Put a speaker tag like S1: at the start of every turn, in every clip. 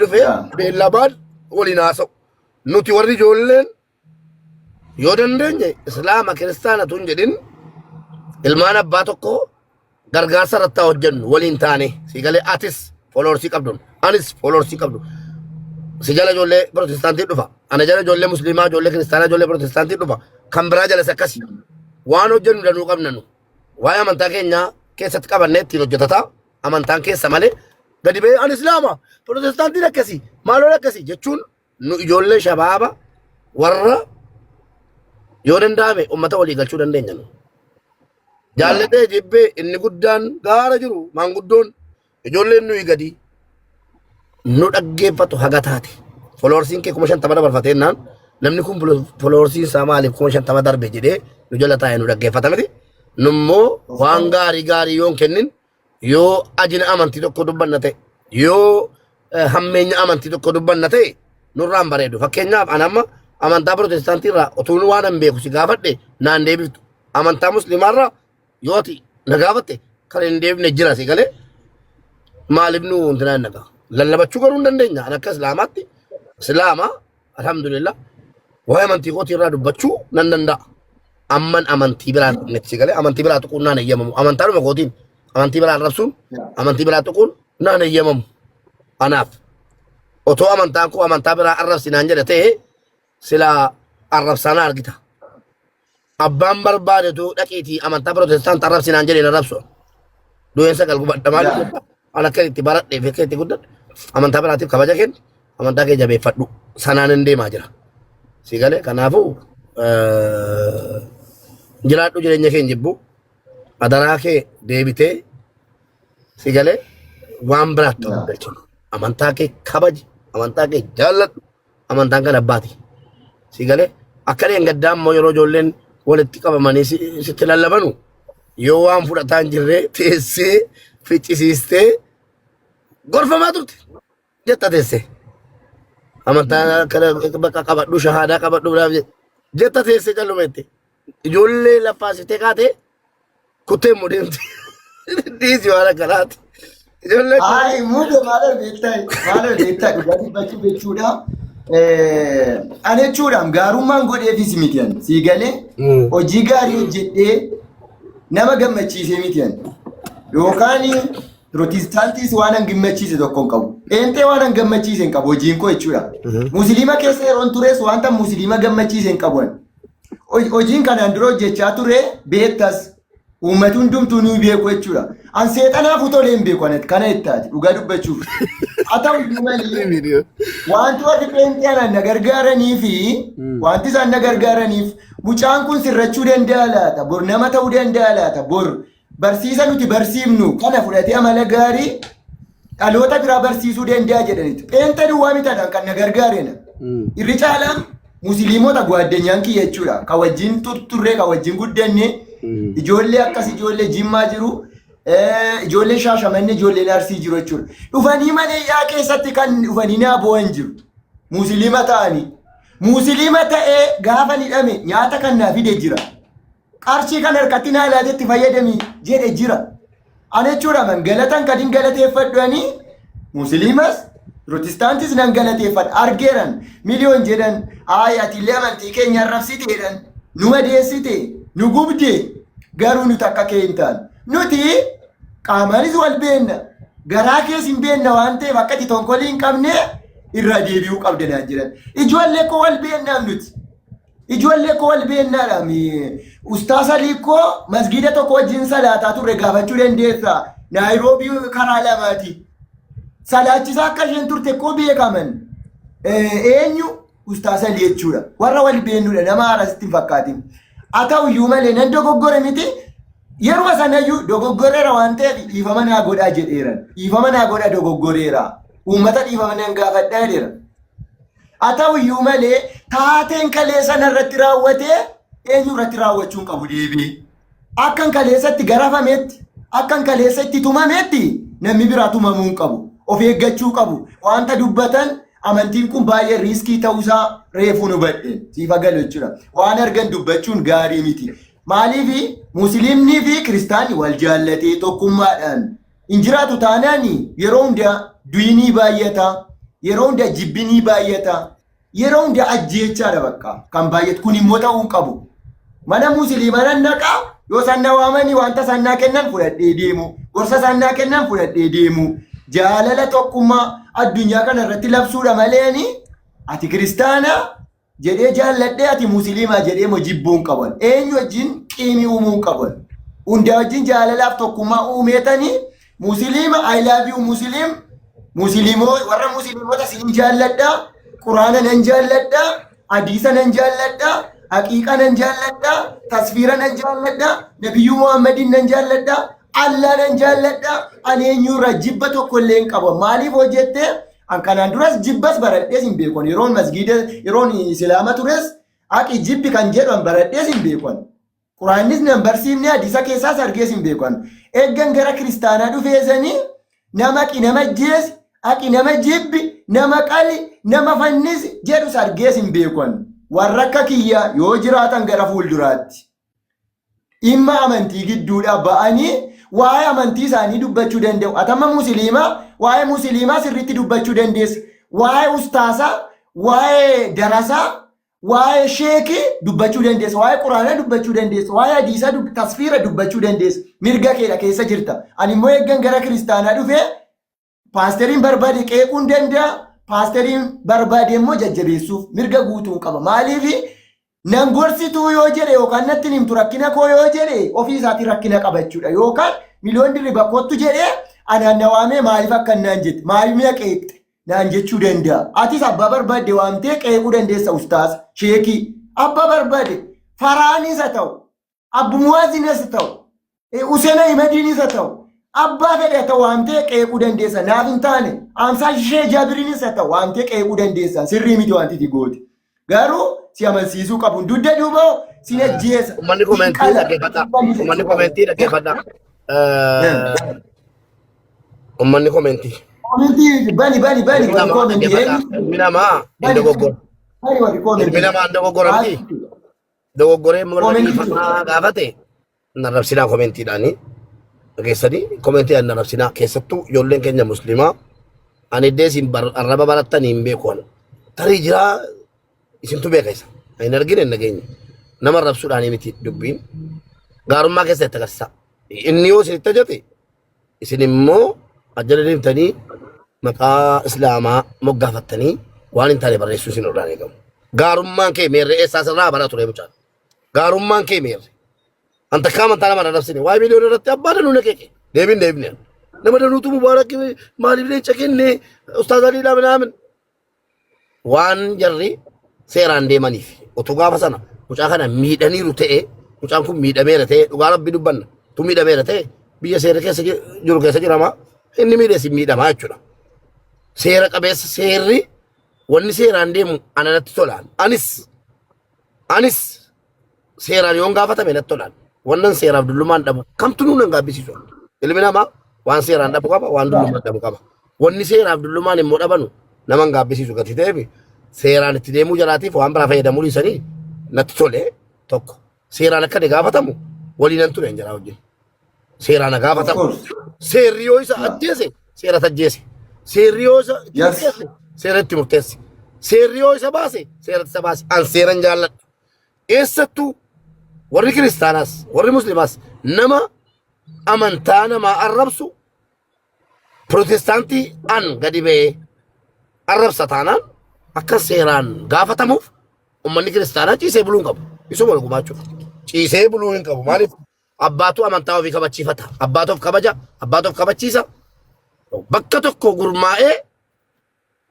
S1: Dhufee beellamaan waliin haasa'u. Nuti warri ijoolleen yoo dandeenye islaama kiristaana tun jedhin ilmaan abbaa tokko gargaarsa irratti haa hojjennu waliin taane. Si galee, atis followersii qabdun, anis followersii qabdu. Si jala ijoollee protestaantii dhufa, ana jala ijoollee musliimaa, ijoollee kiristaanaa, ijoollee protestaantii dhufa, kan biraa jalas akkasi. Waan hojjennu danuu qabna. Nu waa'ee amantaa keenyaa keessatti qabannee ittiin hojjetataa amantaan keessa malee gadi ba'ee ani islaama, protestaantiin akkasii, maaloon akkasii jechuun, nu ijoollee shabaaba warra yoo danda'ame ummata walii galchuu dandeenya. Nu jaallatee jibbee inni guddaan gaara jiru, maanguddoon, ijoolleen nuyi gadi nu dhaggeeffatu haga taate. Followersiin kee 50,000 dabarfatee naan, namni kun followersiin isaa maaliif 50,000 darbe jedhee nu jala taa'ee nu dhaggeeffata miti. Nummoo waan gaarii gaarii yoo hin kennin, yoo ajina amantii tokko dubbanna ta'e, yoo hammeenya amantii tokko dubbanna ta'e, nurraan bareedu. Fakkeenyaaf ani amma amantaa protestaantii irraa utuu waan hin beeku si gaafadhe naan deebiftu. Amantaa musliimaa irraa yoo ati na gaafatte kan hin deebine jira. Si galee, maaliif nu wanti naan nagaa lallabachuu garuu hin dandeenya. Ani akka islaamaatti islaama, alhamdulillah, waa'ee amantii kootii irraa dubbachuu nan danda'a. Amman amantii biraa tuqnetti, si galee, amantii biraa tuquun naan eeyyamamu. Amantaadhuma kootiin amantii biraa arrabsuun, amantii biraa tuquun naan eeyyamamu. Anaaf otoo amantaan koo amantaa biraa arrabsi naan jedhe ta'e, silaa arrabsaa na argita. Abbaan barbaadetu dhaqiitii amantaa protestaant arrabsi naan jedhe, na arrabsu. Du'een sagal gubadha maaliif jetta? An akka itti baradhee fi akka itti guddadhe amantaa biraatiif kabaja kenni, amantaa kee jabeeffadhu, sanaan hin deemaa jira. Si galee, kanaafuu jiraadhu jireenya kee hin jibbu, adaraa kee deebitee, si galee, waan biraatti of galchinu. Amantaa kee kabaji, amantaa kee jaalladhu, amantaan kan abbaati. Si galee, akka dheengaddaa immoo yeroo ijoolleen walitti qabamanii sitti lallabanu, yoo waan fudhataa hin jirre teessee ficcisiistee gorfamaa turte jetta teessee. Amantaa kana bakka qabadhu, shahaadaa qabadhu biraa jetta teessee calluma jette. Ijoollee laffaasitee kaatee kuttee immoo deemte. Dhiisi waan akkanaati. Ijoollee
S2: Ay, mude maal beektaa, maal beektaa, dhugaa dubbachuuf jechuudha. Ani jechuudhaan gaarummaan godheefis miti ani sii galee, hojii gaarii hojjedhee nama gammachiisee miti ani. Yookaan pirootestaantiis waan an gammachiise tokko hin qabu. Pheenxee waan an gammachiise hin qabu hojiin koo jechuudha. Musliima keessa yeroon tures wanta musliima gammachiise hin qabu ani. Hojiin kanaan dura hojjechaa ture beektas, uummati hundumtuu ni beeku jechuudha. An seexanaaf utolee hin beeku anatti kana ittaati dhugaa dubbachuuf. Haa ta'u iyyuu malee wanti warri pheenxee anaan na gargaaranii fi wanti isaan na gargaaraniif, mucaan kun sirrachuu danda'a laata, bor nama ta'uu danda'a laata, bor barsiisa nuti barsiifnu kana fudhatee amala gaarii dhaloota biraa barsiisuu danda'a jedhaniitu. Pheenxee duwwaa mitaadhaan kan na gargaarena. Irri caalaan musliimota gwaaddenyaan kiyya jechuudha. Ka wajjin turre, ka wajjin guddanne, ijoollee akkas ijoollee Jimmaa jiru, ijoollee Shaashamanne, ijoolleen Arsii jiru jechuudha. Dhufanii mana hidhaa keessatti kan dhufanii naa boo'an jiru. Musliima ta'anii. Musliima ta'ee gaafa hidhame nyaata kan naa fide jira. Qarshii kan harkatti naa laate itti fayyadami jedhe jira. Ani jechuudha man galatan kan hin galateeffadhu, ani musliimas pirootestaantis nan galateeffadha. Argeeran miliyoon jedhan, ayi ati illee amantii keenya arrabsite jedhan, nu madeessite, nu gubde, garuu nuti akka kee hin taane. Nuti qaamaanis wal beenna, garaa kees hin beenna, waan ta'eef akka ati tonkolii hin qabne irraa deebi'uu qabda naan jedhan. Ijoollee koo wal beennaaf nuti. Ijoollee koo wal beennaadha. Ustaas Alii koo masgiida tokko wajjin salaataa turre, gaafachuu dandeessa. Naayiroobii karaa lamaati. Salaachisaa akka isheen turte koo beekaman. Eenyu Ustaas Alii jechuudha. Warra wal beennudha, nama haarasitti hin fakkaatin. Haa ta'u iyyuu malee nan dogoggore miti. Yeruma sanayyuu dogoggoreera waan ta'eef dhiifama naa godhaa jedheeran. Dhiifama naa godhaa, dogoggoreera. Uummata dhiifama nan gaafadhaa jedheera. Haa ta'u iyyuu malee taateen kaleessa narratti raawwate eenyu irratti raawwachuu hin qabu deebi'ee. Akkan kaleessatti garafametti, akkan kaleessa itti tumametti namni biraa tumamuu hin qabu. Of eeggachuu qabu. Wanta dubbatan, amantiin kun baay'ee riiskii ta'uusaa reefuu hubadhe. Siif galu jechuudha. Waan argan dubbachuun gaarii miti. Maaliif musliimnii fi kiristaanni wal jaallatee tokkummaadhaan hin jiraatu taanaan yeroo hundaa duyinii baay'ata. Yeroo hunda jibbi ni baay'ata. Yeroo hunda ajjeechaadha bakka kan baay'atu. Kun immoo ta'uu hin qabu. Mana musliimaa nan dhaqa yoo isaan na waamanii wanta isaan naa kennan fudhadhee deemu. Gorsa isaan naa kennan fudhadhee deemu. Jaalala tokkummaa addunyaa kana irratti labsuudha maleeni ati kiristaana jedhee jaalladhee ati musliimaa jedhee moo jibbuu hin qaban. Eenyu wajjin qiimii uumuu hin qaban. Hundaa wajjin jaalalaaf tokkummaa uumeetanii musliima I love you musliim musliimoo warra musliimota siin jaalladha quraana nan jaalladha hadiisa nan jaalladha haqiiqa nan jaalladha tasfiira nan jaalladha nabiyyuu muhammadiin nan jaalladha allaa nan jaalladha ani eenyurraa jibba tokko illee hin qabu maaliif hojjette an kanaan duras jibbas baradhees hin beekon yeroon masgiida yeroon islaama tures haqi jibbi kan jedhu an baradhees hin beekon Quraannis nan barsiifne hadiisa keessaas argees hin beekan. Eeggan gara kiristaanaa dhufeesanii nama qi nama jeesi, haqi nama jibbi, nama qali, nama fannisi jedhus argees hin beekan. Warra akka kiyyaa yoo jiraatan gara fuulduraatti. Dhimma amantii gidduudhaa ba'anii waa'ee amantii isaanii dubbachuu danda'u. Atamma musliimaa waa'ee musliimaa sirriitti dubbachuu dandeessa. Waa'ee ustaasaa, waa'ee darasaa, waa'ee sheekii dubbachuu dandeessa, waa'ee quraanaa dubbachuu dandeessa, waa'ee hadiisaa tasfiira dubbachuu dandeessa. Mirga keedha keessa jirta. Ani immoo eeggan gara kiristaanaa dhufee paasteriin barbaade qeequun danda'a, paasteriin barbaade immoo jajjabeessuuf mirga guutuun qaba. Maaliif nan gorsituu yoo jedhe yookaan natti hin himtu rakkina koo yoo jedhe ofii isaatii rakkina qaba jechuudha. Yookaan miliyoon dirriba kottu jedhee anaan na waamee maaliif akka naan jette maaliif na qeeqxe naan jechuu danda'a. Atis abbaa barbaadde waamtee qeequu dandeessa ustaas, sheekii. Abbaa barbaade faraanis haa ta'u, abbumuwaazinis haa ta'u, Useen Ahimadiinis haa ta'u, abbaa fedhe haa ta'u waamtee qeequu dandeessa. Naaf hin taane Amsaa Shee Jaabiriinis haa ta'u waamtee qeequu dandeessa. Sirrii miti wanti itti goote. Garuu si amansiisuu qabu. Dugda duuba si ajjeesa.
S1: Uummanni
S2: Si
S1: komentii
S2: qala.
S1: dhaggeeffadha. Uummanni komentii dhaggeeffadha. Uummanni komentii.
S2: Komentii bani bani bani
S1: Ilmi
S2: warri
S1: namaa
S2: komentii
S1: dhaggeeffadha.
S2: eenyu?
S1: Ilmi namaa hin
S2: Bani
S1: dogoggora.
S2: bani warri
S1: Ilmi
S2: komentii.
S1: namaa hin dogoggora miti. Dogoggoree morma
S2: Komentii
S1: dhiifamaa gaafate narrabsinaa komentiidhaani. Dhageessanii komentiidhaan narrabsinaa keessattuu ijoolleen keenya musliimaa ani iddee isin arraba barattanii hin beeku ani. Tarii jiraa isintu beeka isa. Ani hin argine hin dhageenye. Nama arrabsuudhaanii miti dubbiin. Gaarummaa keessa itti agarsiisa. Inni yoo isinitti ajate isin immoo ajjala deemtanii maqaa islaamaa moggaafattanii waan hin taane barreessuu isin irraa eegamu. Gaarummaan kee meerre eessaa sirraa bara ture mucaan. Gaarummaan kee meerre. An takkaa amantaa nama arrabsine waa'ee miliyoona irratti abbaa danuu na qeeqe. Deebiin deebine. Nama danuutu mubaarak maaliif leenca kenne ustaaz Aliidhaa minaamin. Waan jarri seeraan deemaniif utuu gaafa sana mucaa kana miidhaniiru ta'e mucaan kun miidhameera ta'e dhugaa rabbi dubbanna utuu miidhameera ta'e biyya seera keessa jiru keessa jirama inni miidhees hin miidhamaa jechuudha. Seera qabeessa seerri wanni seeraan deemu ana natti tolaan anis anis seeraan yoon gaafatame natti tolaan wannan seeraaf dullumaan dhabu kamtu nuun hin gaabbisiisu. Ilmi namaa waan seeraan dhabu qaba waan dullumaan dhabu qaba. Wanni seeraaf dullumaan immoo dhabanu nama hin gaabbisiisu gati ta'eef seeraan itti deemuu jaraatiif waan biraa fayyadamuu dhiisanii natti tole tokko seeraan akka inni gaafatamu waliin nan ture hin jaraa wajjin. Seeraan haa
S2: Of
S1: gaafatamu.
S2: course.
S1: Seerri yoo isa ajjeese seeratti ajjeese. Seerri yoo isa itti
S2: Yes.
S1: murteesse seeratti murteesse. Seerri yoo isa baase seeratti isa baase. An seeran jaalladha. Eessattuu warri kiristaanaas warri musliimaas nama amantaa namaa arrabsu pirootestaantii an gadi ba'ee arrabsa taanaan akka seeraan gaafatamuuf ummanni kiristaanaa ciisee buluu hin qabu. Isuma wal gumaachuuf. Ciisee buluu hin qabu. Maaliif abbaatu amantaa ofii kabachiifata. Abbaatu of kabaja, abbaatu of kabachiisa. Bakka tokko gurmaa'ee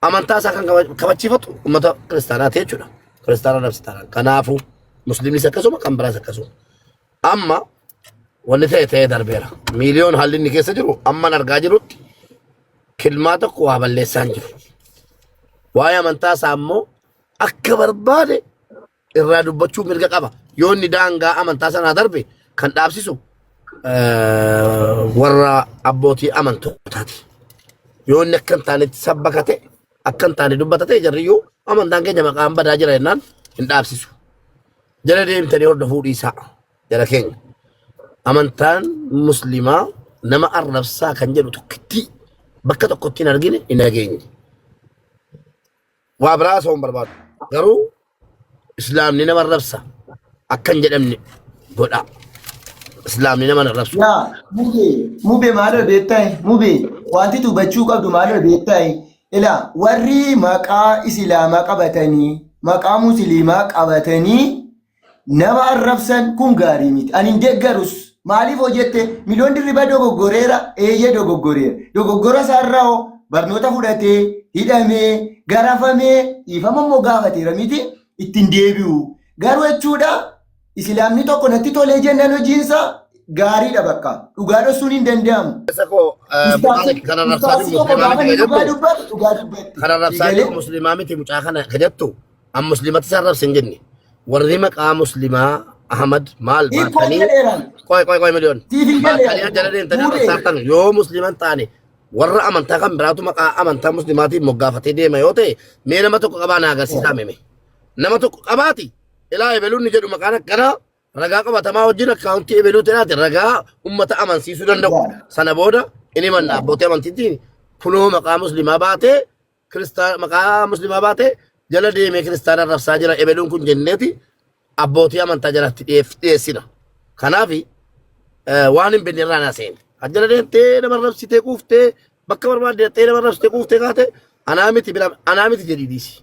S1: amantaa isaa kan kabachiifatu uummata kiristaanaati jechuudha. Kiristaana arrabsa taanaan. Kanaafuu musliimnis akkasuma kan biraas akkasuma. Amma wanni ta'e ta'ee darbeera. Miiliyoon haalli inni keessa jiru amman argaa jirutti kilmaa tokko waa balleessaa hin jiru. Waa'ee amantaa isaa immoo akka barbaade irraa dubbachuu mirga qaba. Yoo inni daangaa amantaa sanaa darbe kan dhaabsisu warra abbootii amantootaati. Yoo inni akka hin taanetti sabbakate akka hin taane dubbata ta'e jarriyyuu amantaan keenya maqaan badaa jira jennaan hin dhaabsisu. Jala deemtanii hordofuu dhiisaa jara keenya. Amantaan musliimaa nama arrabsaa kan jedhu tokkittii bakka tokkotti hin argine hin dhageenye. Waa biraa osoo hin barbaadu. Garuu islaamni nama arrabsa akka hin jedhamne godha. Islaamni nama hin arrabsu.
S2: Yaa mubee mubee maaloo beektaa mubee wanti hubachuu qabdu maaloo beektaa ilaa warri maqaa islaamaa qabatanii maqaa musliimaa qabatanii nama arrabsan kun gaarii miti. Ani hin deeggarus. Maaliif hojjette miliyoon dirriba dogoggoreera eeyyee dogoggoreera. Dogoggora isaarraa hoo barnoota fudhatee hidhamee garafamee dhiifama immoo gaafateera miti ittiin deebi'u. Garuu jechuudha islaamni tokko natti tolee jennaan hojiinsa gaariidha bakka dhugaa dhoksuun hin danda'amu.
S1: Keessa koo
S2: Ustaazi
S1: kan arrabsaa
S2: ustaazi
S1: jiru
S2: tokko
S1: musliimaa
S2: gaafa
S1: miti
S2: inni
S1: ka
S2: dhugaa
S1: jettu.
S2: dubbatu dhugaa dubbatti.
S1: Kan arrabsaa
S2: Siigalee
S1: jiru musliimaa miti mucaa kana ka jettu. An musliimatti isa arrabse hin jenne. Warri maqaa musliimaa Ahmad maal
S2: hiikoo
S1: baatanii
S2: jedheeraan
S1: qoy qoy qoy miliyoon
S2: siif hin
S1: baatanii
S2: galleera.
S1: jala deemtanii
S2: Muudee.
S1: arrabsaartan yoo musliiman taane warra amantaa kan biraatu maqaa amantaa muslimaatiin moggaafatee deema yoo ta'e mee nama tokko qabaa na agarsiisaa meme. Nama tokko qabaati ilaa ebeluun ni jedhu maqaan akkanaa ragaa qabatamaa wajjin akkaawuntii ebeluu ta'aati ragaa ummata amansiisuu danda'u. Sana booda inni manna abbootii amantiitiin kunoo maqaa muslimaa baatee kiristaan maqaa muslimaa baatee jala deemee kiristaana arrabsaa jira ebeluun kun jenneeti abbootii amantaa jalatti dhiyeessina. Kanaaf waan hin beekne irraa naa seeni. Jala deemtee nama arrabsitee kuuftee bakka barbaadde deemtee nama arrabsitee kuuftee kaate anaa miti bira anaa miti jedhii dhiisi.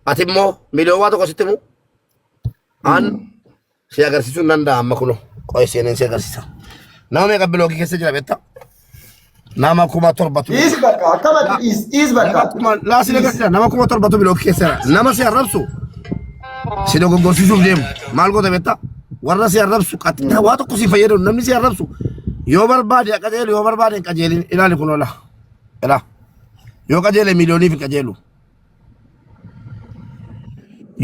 S1: Ati immoo miliyoon waa tokko sitti himu an si agarsiisuu hin danda'a amma kunoo qoy seeneen si agarsiisa. Nama meeqa bilookii keessa jira beektaa? Nama 7,000tu.
S2: Dhiis bakka akkamatti dhiis dhiis
S1: Nama
S2: bakka.
S1: kuma laa si agarsiisa nama 7,000tu bilookii keessa jira. Nama si arrabsu si dogoggorsiisuuf deemu maal goota beektaa? Warra si arrabsu qaxxaa waa tokko si fayyadamu namni si arrabsu yoo barbaade haa qajeelu yoo barbaade hin qajeelin ilaali kun ola. Ilaa yoo qajeele miiliyooniif hin qajeelu.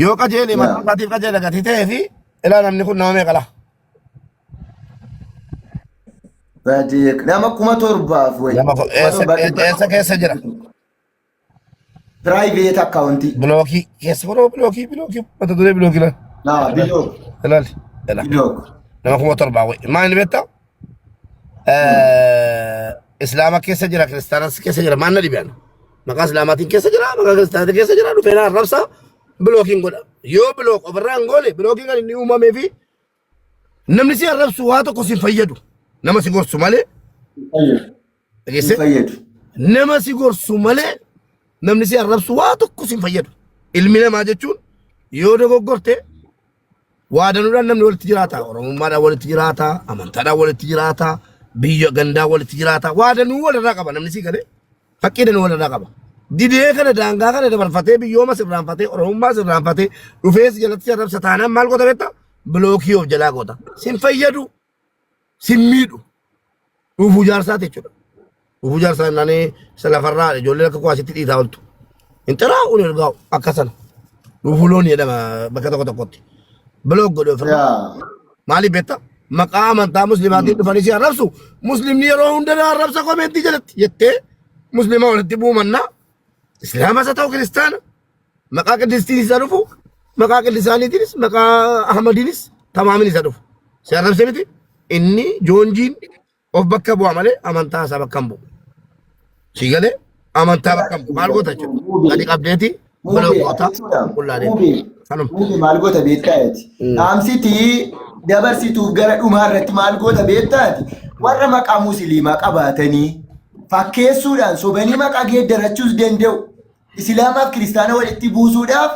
S1: Yoo qajeele mataa isaatiif qajeela gatii ta'ee fi ilaa namni kun nama meeqa laa?
S2: Baadiyee nama 7,000 wayi.
S1: Nama eessa keessa jira?
S2: Private account.
S1: Bilookii keessa kunoo bilookii bilookii mata duree bilookii laal.
S2: Naa bilook
S1: Ilaali. Ilaali.
S2: bilook.
S1: Nama 7,000 wayi. Maal inni beektaa? Islaama keessa jira kiristaanas keessa jira maal na dhibeen? Maqaa islaamaatiin keessa jira maqaa kiristaanaatiin keessa jira dhufee na arrabsa bilookiin godha. Yoo bilook ofirraa hin goone bilookiin kan inni uumamee fi namni si arrabsu waa tokko si hin fayyadu. Nama si gorsu malee.
S2: Hin
S1: Dhageessee?
S2: fayyadu.
S1: Nama si gorsu malee namni si arrabsu waa tokko si hin fayyadu. Ilmi namaa jechuun yoo dogoggorte waa danuudhaan namni walitti jiraata. Oromummaadhaan walitti jiraata, amantaadhaan walitti jiraata, biyya gandaa walitti jiraata. Waa danuu walirraa qaba namni si galee. Fakkii danuu walirraa qaba. Didee kana daangaa kana dabarfatee biyyooma sirraanfatee oromummaa sirraanfatee dhufee si jalatti si arrabsa taanaan maal goota beektaa? Bilookii of jalaa goota. Sin fayyadu, sin miidhu. Dhuufuu jaarsaati jechuudha. Dhuufuu jaarsaa jennaan isa lafarraa ijoolleen akka kuwaasitti dhiitaa ooltu. Hin xiraa'u hin ergaa'u akka sana. Dhuufuu loonii jedhama bakka tokko tokkotti. Bilook godhe ofirraa.
S2: Yaa.
S1: Maaliif beektaa? Maqaa amantaa muslimaatiin dhufanii si arrabsu. Muslimni yeroo hunda na arrabsa komentii jalatti jettee muslima walitti buumannaa. Islaamas haa ta'u kiristaana. Maqaa qiddistiin isa dhufu maqaa qiddisaaniitiinis maqaa Ahmadiinis tamaamin isa dhufu. Si arrabse miti inni joonjiin of bakka bu'a malee amantaa isaa bakka hin bu'u. Si galee amantaa bakka hin bu'u. Maal goota jechuudha? Gadi qabdeeti bala
S2: Muubee
S1: goota
S2: jechuudha.
S1: qullaa deema.
S2: Muubee.
S1: Kanuma.
S2: Muubee maal goota beektaati? Dhaamsiti dabarsituuf gara dhumaa irratti maal goota beektaati? Warra maqaa musliimaa qabaatanii fakkeessuudhaan sobanii maqaa geeddarachuus danda'u. Islaamaaf kiristaana walitti buusuudhaaf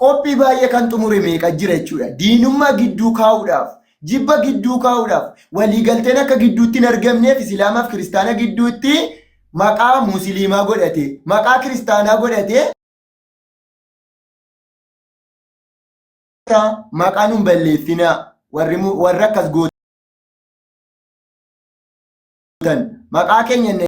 S2: qophii baay'ee kan xumure meeqa jira jechuudha. Diinummaa gidduu kaa'uudhaaf, jibba gidduu kaa'uudhaaf, waliigalteen akka gidduutti hin argamneef Islaamaaf kiristaana gidduutti maqaa musliimaa godhate, maqaa kiristaanaa godhate maqaa nun balleessinaa warri warri akkas gootan maqaa keenya.